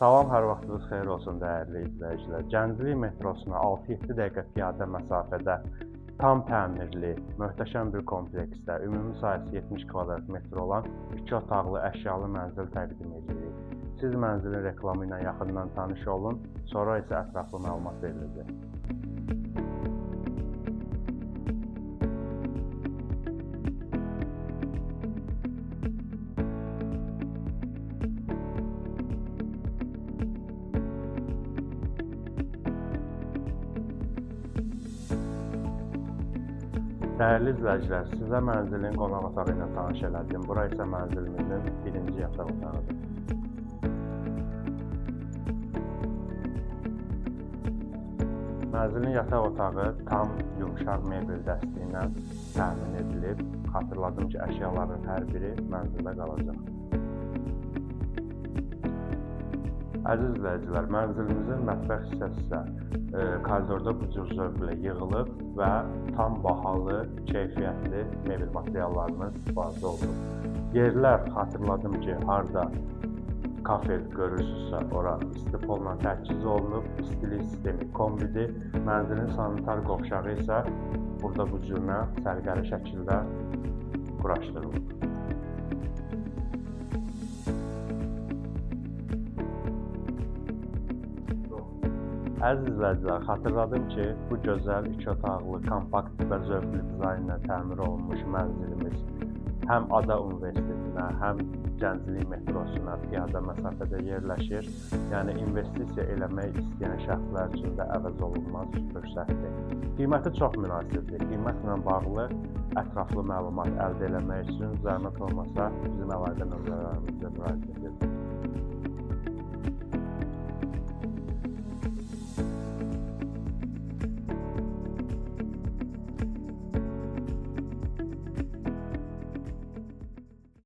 Salam, hər vaxtınız xeyir olsun dəyərli izləyicilər. Gənclik metrosuna 6-7 dəqiqə piyada məsafədə tam təmirli, möhtəşəm bir kompleksdə ümumi sahəsi 70 kvadrat metr olan 2 otaqlı əşyalı mənzil təqdim edirik. Siz mənzilin reklamı ilə yaxından tanış olun, sonra isə ətraflı məlumat veriləcək. Dəyərli izləyicilər, sizə mənzilin qonaq otağı ilə tanış elədim. Bura isə mənzilimizin birinci yataq otağıdır. Mənzilin yataq otağı tam yumşaq mebel dəsti ilə təmin edilib. Xatırladım ki, əşyaların hər biri mənzildə qalacaq. Əziz izləyicilər, mənzilimizin mətbəx hissəsi isə koridorda bu cür zövqlə yığılıb və tam bahalı, keyfiyyətli mebel materiallarından istifadə olunub. Yerlər, xatırladım ki, harda kafel görürsünüzsə, ora isti polla təchiz olunub, istilik sistemi kombidir. Mənzilin sanitar qovşağı isə burada bu cürlə səliqəli şəkildə quraşdırılıb. Əziz izləyicilər, xatırladım ki, bu gözəl iki otaqlı, kompakt və zövqlü dizaynla təmir olunmuş mənzilimiz həm Ada Universitetinə, həm Gənclik metrosuna piyada məsafədə yerləşir. Yəni, investisiya eləmək istəyən şəxslər üçün də əvəz olunmaz fürsətdir. Qiyməti çox münasibdir. Qiymətlə bağlı ətraflı məlumat əldə eləmək üçün zəhmət olmasa bizim əlaqə nömrələrimizə müraciət edin.